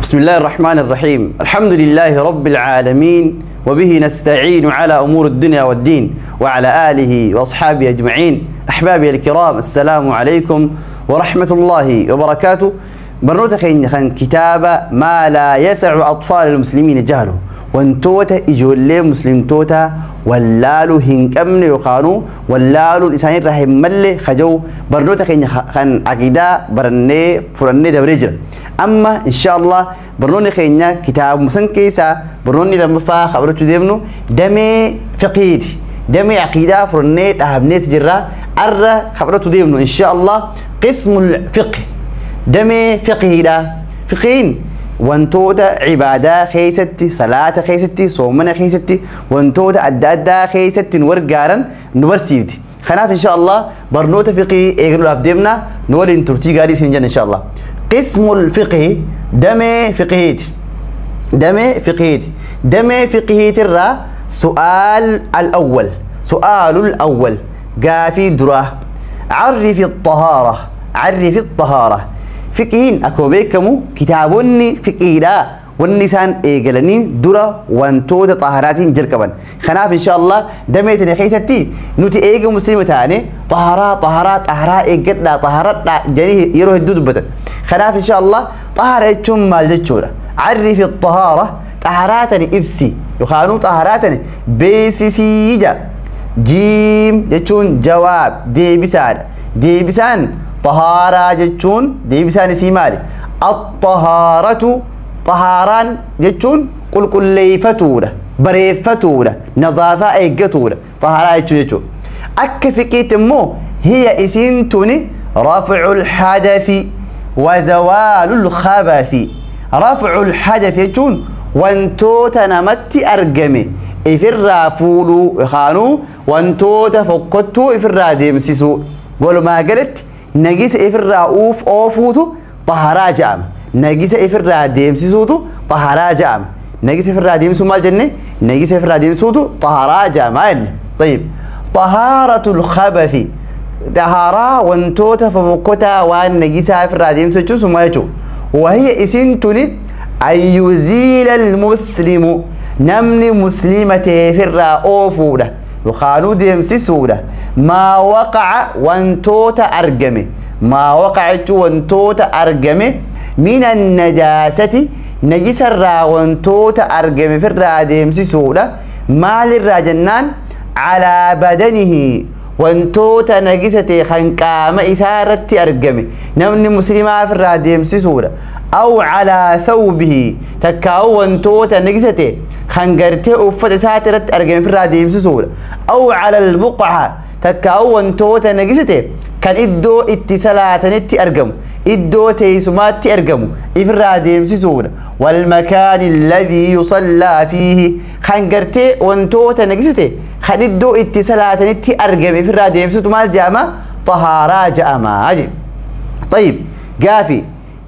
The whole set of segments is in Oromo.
بسم الله الرحمن الرحيم. الحمد لله رب العالمين، وبه نستعين على أمور الدنيا والدين، وعلى آله وأصحابه أجمعين. أحبابي الكرام، السلام عليكم ورحمة الله وبركاته. برنوتا خين كتاب ما لا يسع أطفال المسلمين جهله، wantoota ijoollee muslimtoota wallaaluu hin qabne yookaanuu wallaaluun isaanirraa hin malle kaja'u barnoota keenya kan aqiidaa barannee fudhannee dabree jira. Amma insha Allah barnoonni keenya kitaabuma san keessaa barnoonni lammaffaa qabachuu deemnu damee fiqiiti. Damee aqiidaa fudhannee dhaabneeti jirra. Arra qabachuu deemnu insha Allah qismul fiqh, damee fiqiidha. Fiqiin wantoota cibaadaa keessatti, salaata keessatti, soomana keessatti, wantoota adda addaa keessatti nu gargaaran nu barsiifti. Kanaaf insha Allah barnoota fiqii eegaluudhaaf deemna. Nu waliin turtii gaarii isin jenna insha Allah. Qismul fiqhi, damee fiqihiiti. Damee fiqihiiti. Damee fiqihiitirraa su'aal al-awwal. Su'aalul awwal. Gaafii duraa. Carrifi الطهارة. Carrifi الطهارة. Fiqihiin akkuma beekamu kitaabonni fiqiidhaa wanni isaan eegalanii dura wantoota xaharaatiin jalqaban. Kanaaf insha Allah damee tana keessatti nuti eega muslima taane xaharaa xaharaa xaharaa eeggadhaa xaharadhaa jedhanii yeroo hedduu dubbatan. Kanaaf insha Allah xahara jechuun maal jechuudha? Carrifi xahaara, xaharaa tani ibsi yookaanuu xaharaa tani beeksisii jedha. Jiim jechuun jawaab, deebisaadha. Deebisaan طهارة جتون deebisaan isii maali? الطهارة طهاران jechuun qulqulleeffatuudha, bareeffatuudha, nadaafaa eeggatuudha. طهارة jechuun akka fiqiitti immoo هي isiin tuni رفع الحدث وزوال الخبث. رفع الحدث jechuun wantoota namatti argame ifirraa fuudhuu yookaanuu wantoota fokkottuu ifirraa deemsisuu. Walumaa galatti nagisa ifirraa uuf oofuutu xaharaa jedhama. Nagisa ifirraa deemsisuutu xaharaa jedhama. Nagisa ifirraa deemsisuu maal jenne? Nagisa ifirraa deemsisuutu xaharaa jedhama jenne. طيب، طهارة الخبث، xaharaa wantoota fofokkotaa waan nagisaa ifirraa deemsisu jechuun sun maal jechuudha? وهي isiin tuni أن يزيل المسلم، namni muslima ta'e ifirraa oofuudha yookaanuu deemsisuudha. ما وقع wantoota argame, ما وقع jechuun wantoota argame, من النجاسة najisarraa wantoota argame ifirraa deemsisuudha. Maalirraa jennaan على بدنه wantoota najisa ta'e kan qaama isaa irratti argame namni muslimaa ifirraa deemsisuudha. أو على ثوبه takkaa'u wantoota najisa ta'e kan gartee uffata isaa irratti argame ifirraa deemsisuudha. أو على البقعة takkaa'u wantoota najisa ta'e kan iddoo itti salaatanitti argamu, iddoo teessumaatti argamu ifirraa deemsisuudha. والمكان الذي يصلى فيه kan gartee wantoota najisa ta'e kan iddoo itti salaatanitti argame ifirraa deemsisuutu maal jedhama? Xahaaraa jedhama jedhe. طيب، gaafii: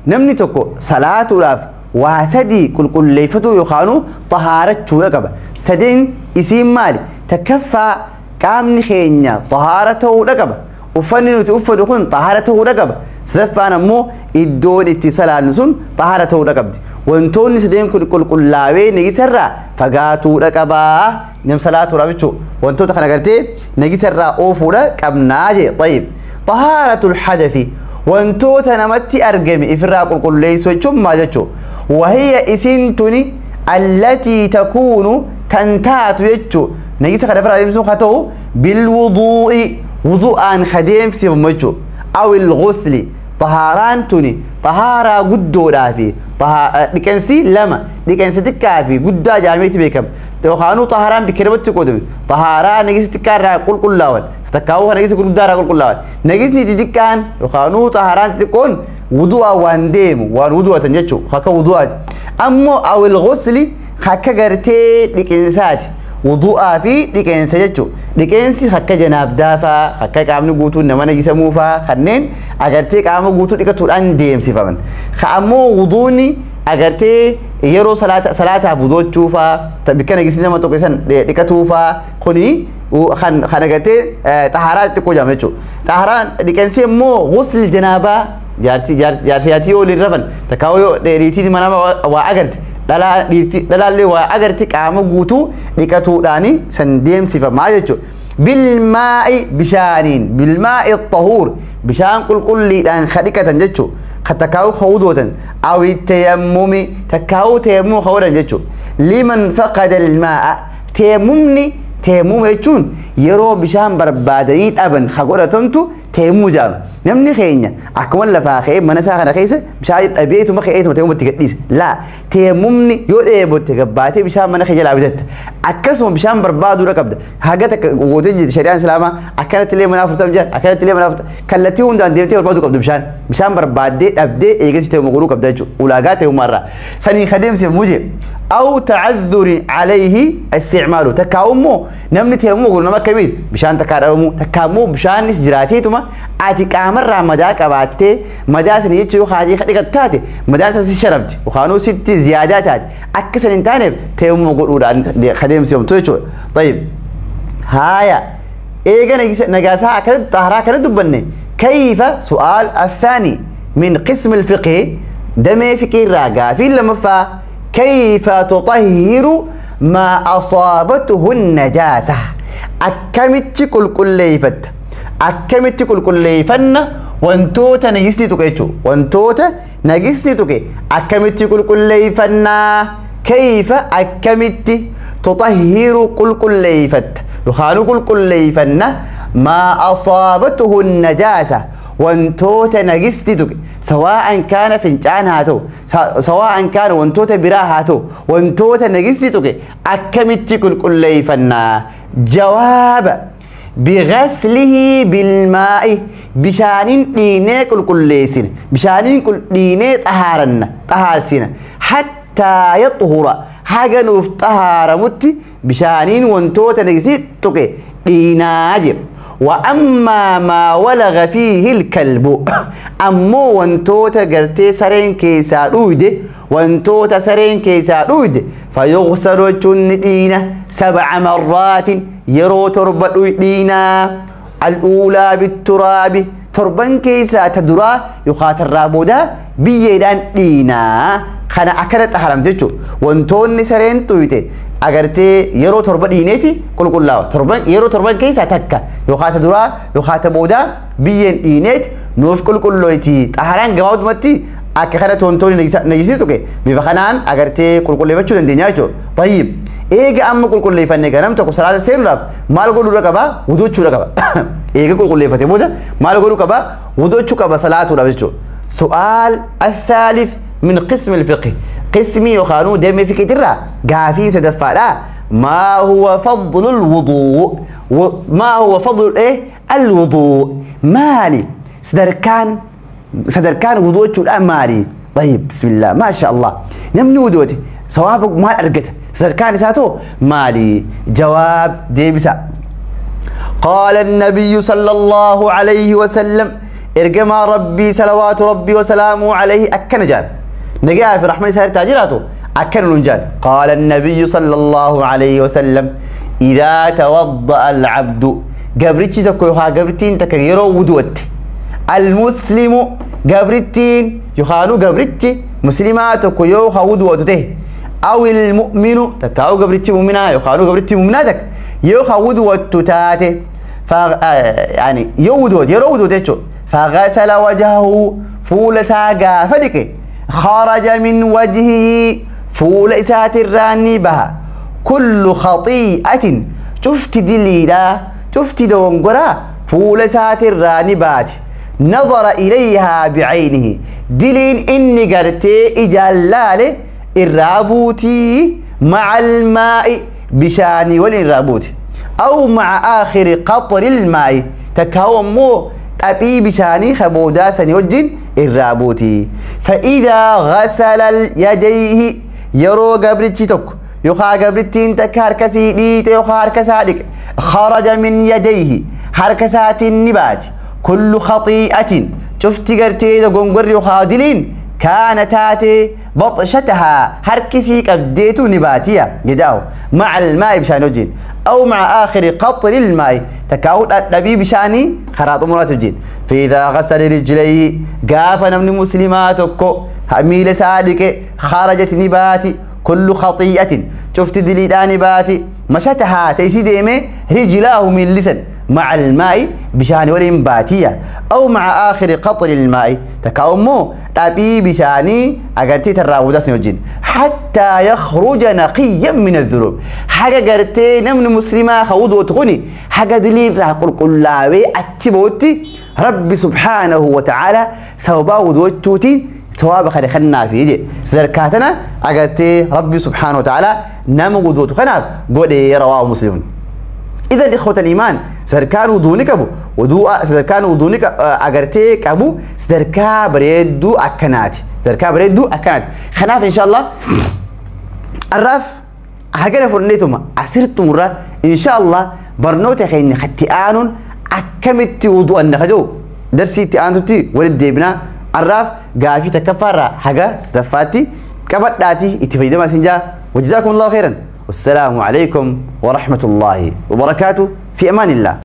namni tokko salaatuudhaaf waa sadii qulqulleeffatuu yookaanuu xahaarachuudha qaba. Sadeen isiin maali? Takkaffaa, qaamni keenya xahaara ta'uudha qaba. Uffanni nuti uffatu kun xahaara ta'uudha qaba. Sadaffaan ammoo iddoon itti salaannu sun xahaara ta'uudha qabdi. Wantoonni sadeen kun qulqullaawee nagisarraa fagaatuudha qabaa. Nam salaatuudhaaf jechuudha. Wantoota kana gartee nagisarraa oofuudha qabnaa jee. طيب، طهارة الحدث wantoota namatti argame ifirraa qulqulleessuu jechuun maal jechuudha? وهي isiin tuni التي تكون tan taatu jechuudha. Nagisa kana ifirraa deemsisuun haa ta'u بالوضوء wudu'aan kadeemsifamu jechuudha. أو الغسل xahaaraan tuni xahaaraa guddoodhaa fi dhiqeensi lama, dhiqeensa xiqqaa fi guddaa jedhameeti beekama. Yookaanuu xahaaraan bikka lamatti qoodame. Xahaaraa nagisa xiqqaa irraa qulqullaa'an takkaa'uu kan nagisa guddaa irraa qulqullaa'an. Nagisni xixiqqaan yookaanuu xahaaraan xixiqqoon wudu'aa waan deemu, waan wudu'atan jechuudha, akka wudu'aati. Ammoo أو الغسل akka gartee dhiqeensaati. Wudu'aa fi dhiqeensa jechuudha. Dhiqeensi akka janaabdaa fa'aa, akka qaamni guutuun nama najisamuu fa'aa, kanneen agartee qaama guutuu dhiqatuudhaan deemsifaman. Ka ammoo wuduuni agartee yeroo salaataaf wudu'achuu fa'aa, bikka nagisni nama tokko isan dhiqatuu fa'aa, kuni kan agartee xaharaa xixiqqoo jedhama jechuudha. Xaharaan dhiqeensi immoo غسل janaabaa Jaarsi jaartii yoo waliin rafan takkaa yoo dhiirtii mana waa agarte dhalaa dhiirtii dhalaallee waa agarti qaama guutuu dhiqatuudhaani san deemsifamaa jechuudha. Bilmaa'i bishaaniin bilmaa'i xahuur bishaan qulqulliidhaan ka dhiqatan jechuudha. Ka takkaa'u hawdootan awi tayammumi takkaa'u tayammuma hawdan jechuudha. Liman faqada almaa'a tayammumni tayammuma jechuun yeroo bishaan barbaadanii dhaban ka godhatantu tayammuma jedhama. Namni keenya akkuma lafaa ka'ee mana isaa kana keessa bishaan dhabeetuma ka'eetuma tayammumatti gadhiisa. Laa tayammumni yoo dheebotte gabbaatee bishaan mana kee jalaa bitatta. Akkasuma bishaan barbaaduudha qabda. Haga takka gootee jirti shari'aan islaamaa akkanatti illee mana 40 jira akkanatti illee mana 40 kallattii hundaan deemtee barbaaduu qabdu bishaan. Bishaan barbaaddee dhabdee eegasi tayammuma godhuu qabda jechuudha. Ulaagaa tayammuma irraa. Sanii ka deemsifamu jee. أو تعذر عليه استعماله تكاومو نمني تيمو قلنا ما كميل بشان تكارمو تكامو بشان جراتيتما أتي كامر مدا كباتي مدا سنيتش وخادي خديك تاتي مدا سنس شرفت وخانو ست زيادات أكسر إنتانف تيمو قلنا خديم سيوم تويشو. طيب هايا إيجا نجاسها أكل طهرا كل دبني. كيف سؤال الثاني من قسم الفقه دمي فقه راقا في لما كيف تطهر ما أصابته النجاسة؟ أكمت كل كليفت أكمت كل كليفن وانتوتا نجسني تكيتو وانتوتا نجسني تكي أكمت كل كليفن كيف أكمت تطهر كل كليفت يخانو كل كليفن ما أصابته النجاسة وانتوتا نجستي تكي سواء كان فنجان هاتو سواء كان وانتوتا برا هاتو وانتوتا نجستي تكي أكمت كل كليفنا. جواب بغسله بالماء بشانين ديني كل كليسين بشانين كل ديني طهارن طهارسين حتى يطهر حاجة نوف طهار متي بشانين وانتوتا نجستي تكي ديناجب. وأما ما ولغ فيه الكلب أمو وانتوتا قرتي سرين كيسا رويد وانتوتا سرين كيسا رويد فيغسل جندينا 7 مرات يرو تربة دينا الأولى بالتراب تربان كيسا تدرا يخاطر رابودا بيدان دينا خنا أكلت أحرم جتشو وانتون سرين تويتي agartee yeroo torba dhiineeti qulqullaawa torban yeroo torban keessaa takka yookaan duraa yookaan boodaa biyyeen dhiineeti nuuf qulqulloyti xaharaan gabaabumatti akka kana toontoonni najisii tuqe bifa kanaan agartee qulqulleeffachuu dandeenya jechuudha. Tayyib eega amma qulqulleeffanne ganam tokko salaata seenuudhaaf maal godhuudha qaba wuduuchuudha qaba. Eega qulqulleeffate booda maal godhuu qaba wuduuchuu qaba salaatuudhaaf jechuudha. Su'aal الثالث من قسم الفقه قسمي وخانو دمي في كتيرة قافين سدفالا ما هو فضل الوضوء ما هو فضل ايه الوضوء مالي صدر كان وضوء شو مالي. طيب بسم الله ما شاء الله نمني وضوءتي ثوابك ما أرقته صدر كان ساتو مالي. جواب ديبسا قال النبي صلى الله عليه وسلم ارجما ربي صلوات ربي وسلامه عليه أكنجان نجا في رحمة سهر تاجراته أكن لنجان. قال النبي صلى الله عليه وسلم إذا توضأ العبد قبرتي تكوها قبرتين تكيرو ودوت المسلم قبرتين يخانو قبرتي مسلمات كيوها ودوته أو المؤمن تكاو قبرتي مؤمنة يخانو قبرتي مؤمناتك يوها ودوت تاته ف يعني يودوت يرو ودوت فغسل وجهه فول ساقا فدك خرج من وجهه فول إسات الراني بها كل خطيئة شفت دليلا شفت دونقرا فول إسات الراني بات نظر إليها بعينه دلين إني قرتي إجلالي الرابوتي مع الماء بشاني والإرابوتي أو مع آخر قطر الماء تكاومو أبي بشاني خبودا سنوجين الرابوتي. فإذا غسل يديه يرو قبرتي تك يخا قبرتين تك هركسي ديت يخا هركسادك خرج من يديه هركسات النبات كل خطيئة شفت قرتي قنقر يخا دلين كانت تاتي بطشتها هركسي قديتو نباتية جداو مع الماء بشان وجين أو مع آخر قطر الماء تكاوت النبي بشاني خراط أمورات وجين. فإذا غسل رجليه قاف من مسلماتك ميل سالك خرجت نباتي كل خطيئة شفت دليل نباتي مشتها تيسيديمي رجلاه من لسن مع الماء بشان ولين باتية أو مع آخر قطر الماء تكاومو تابي بشاني أجرتي تراودس نوجين حتى يخرج نقيا من الذنوب. حاجة قرتي نمن مسلمة خوض وتغني حاجة دليل راح قل قلاوي أتبوتي ربي سبحانه وتعالى سوبا ودوتوتي ثواب خلي خلنا في يجي زركاتنا أجرتي ربي سبحانه وتعالى نم ودوت خناب قولي رواه مسلم. إذا إخوة الإيمان سركان ودونك أبو ودوء سركان ودونك أجرتيك أبو سركا بريدو أكناتي سركا بريدو أكناتي خناف إن شاء الله الرف هجرة فرنيتما أسرت مرة إن شاء الله برنوت خين ختيان أكملت وضوء النخجو درسي تيان تي ولد ديبنا الرف قافي تكفر حاجة استفاتي كبداتي اتفيد ما سنجا. وجزاكم الله خيرا والسلام عليكم ورحمة الله وبركاته. في أمان الله.